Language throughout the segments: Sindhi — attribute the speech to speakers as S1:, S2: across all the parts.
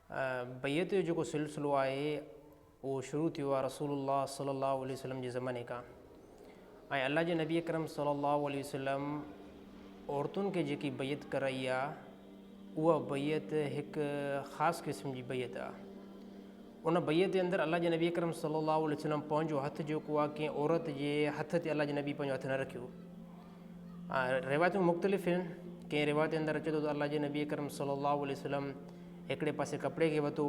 S1: بيعت جو جيڪو سلسلو آهي اهو شروع ٿيو آهي رسول الله صلي الله عليه وسلم جي زماني کان ۽ الله جي نبي اڪرم صلي الله عليه وسلم عورتن کي جيڪي بيعت ڪرائي آهي اها بيعت هڪ خاص قسم جي بيعت آهي. ان بيعت جي اندر الله جي نبي اڪرم صلي الله عليه وسلم پنهنجو هٿ جيڪو آهي ڪنهن عورت جي هٿ تي الله جي نبي پنهنجو هٿ نه رکيو. روايتون مختلف آهن. ڪنهن روايت جي اندر اچي ٿو ته الله جي نبي اڪرم صلي الله عليه وسلم هڪڙي پاسي ڪپڙي کي وتو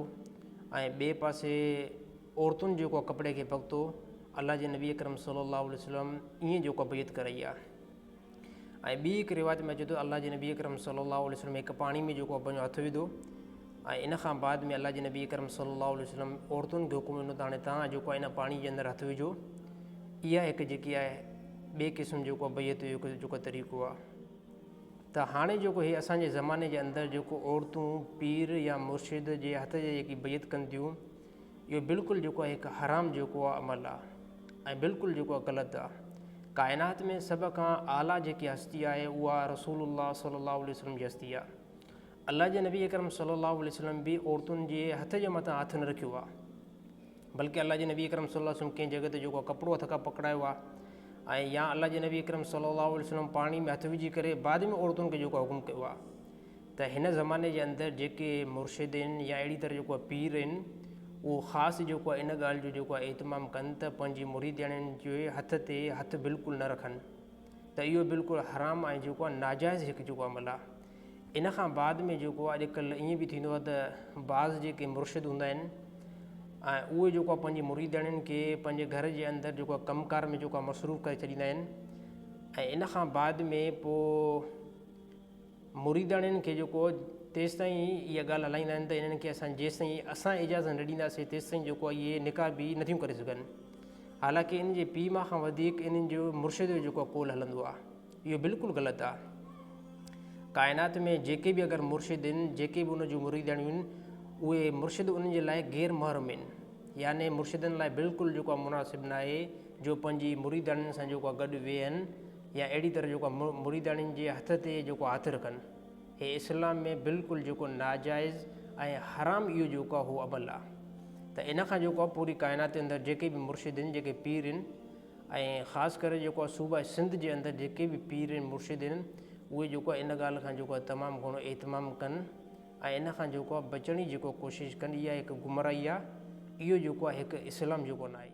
S1: ۽ ٻئي پاسي عورتن جيڪو آهي ڪپڙي کي پڳتو. الله جي نبي اڪرم صلي الله عليه وسلم ائين جيڪو آهي بيعت ڪرائي آهي. ۽ ٻي هڪ روايت ۾ اچي ٿو الله جي نبي اڪرم صلي الله عليه وسلم هڪ پاڻي ۾ جيڪو پنهنجو هٿ وڌو ۽ ان کان بعد ۾ الله جي نبي اڪرم صلي الله عليه وسلم عورتن کي حڪم ڏنو ته هاڻي توهان جيڪو آهي ان پاڻي جي اندر هٿ وجهو. اها هڪ جيڪي آهي ٻئي قسم جيڪو بيعت جو هڪ جيڪو طريقو آهي ته هاڻي جيڪو هي اسان جي زماني جي اندر جيڪو عورتون پير يا مرشد جي هٿ جي جيڪي بيعت ڪن ٿيون اهو بلڪل جيڪو آهي هڪ حرام جيڪو آهي عمل آهي ۽ بلڪل جيڪو آهي غلط آهي. ڪائنات ۾ سڀ کان اعليٰ جيڪي هستي آهي اها رسول الله صلي الله عليه وسلم جي هستي آهي. الله جي نبي اڪرم صلي الله عليه وسلم به عورتن جي هٿ جي مٿان هٿ نه رکيو آهي بلڪه الله جي نبي اڪرم صلي الله عليه وسلم ڪنهن جڳهه تي جيڪو ڪپڙو هٿ کان پڪڙايو آهي ۽ يا الله جي نبي اڪرم صلي الله عليه وسلم پاڻي ۾ هٿ وجهي ڪري بعد ۾ عورتن کي جيڪو حڪم ڪيو آهي ته هن زماني جي اندر جيڪي مرشد آهن يا اهڙي طرح جيڪو پير آهن اهو خاص جيڪو آهي ان ڳالهه جو جيڪو آهي اهتمام ڪن ته پنهنجي مريدياڻين جي هٿ تي هٿ بلڪل نه رکن ته اهو بلڪل حرام ۽ جيڪو آهي ناجائز هڪ جيڪو عمل آهي ان کان بعد ۾ جيڪو آهي اڄڪلهه ائين به ٿيندو آهي ته بعض جيڪي مرشد هوندا آهن ۽ اهي جيڪو آهي پنهنجي مريدياڻين کي پنهنجي گهر جي اندر جيڪو آهي ڪم ڪار ۾ جيڪو آهي مصروف ڪري ڇڏيندا آهن ۽ ان کان بعد ۾ پوء مريداڻين کي جيڪو تيستائين اها ڳالهه هلائيندا آهن ته انهن کي اسان جيستائين اسان اجازت نه ڏينداسين تيستائين جيڪو آهي اهي نڪاح به نٿيون ڪري سگهن. حالانڪه انهن جي پيء ماء کان وڌيڪ انهن جو مرشد جو جيڪو قول هلندو آهي. اهو بلڪل غلط آهي. ڪائنات ۾ جيڪي به اگر مرشد آهن جيڪي به ان جون مريداڻيون آهن اهي مرشد انهن جي لاء غير محرم آهن. يعني مرشدن لاء بلڪل جيڪو آهي مناسب ناهي جو پنهنجي مريداڻين سان جيڪو آهي گڏ ويهن. يا اهڙي طرح جيڪو آهي مريداڻين جي هٿ تي جيڪو هٿ رکن هي اسلام ۾ بلڪل جيڪو ناجائز ۽ حرام اهو جيڪو آهي هو عمل آهي ته ان کان جيڪو آهي پوري ڪائنات جي اندر جيڪي به مرشد آهن جيڪي پير آهن ۽ خاص ڪري جيڪو آهي صوبه سنڌ جي اندر جيڪي به پير آهن مرشد آهن اهي جيڪو آهي ان ڳالهه کان جيڪو آهي تمام گهڻو اهتمام ڪن ۽ ان کان جيڪو آهي بچڻ جي جيڪو ڪوشش ڪن اها هڪ گمراهي آهي اهو جيڪو آهي هڪ اسلام جيڪو ناهي.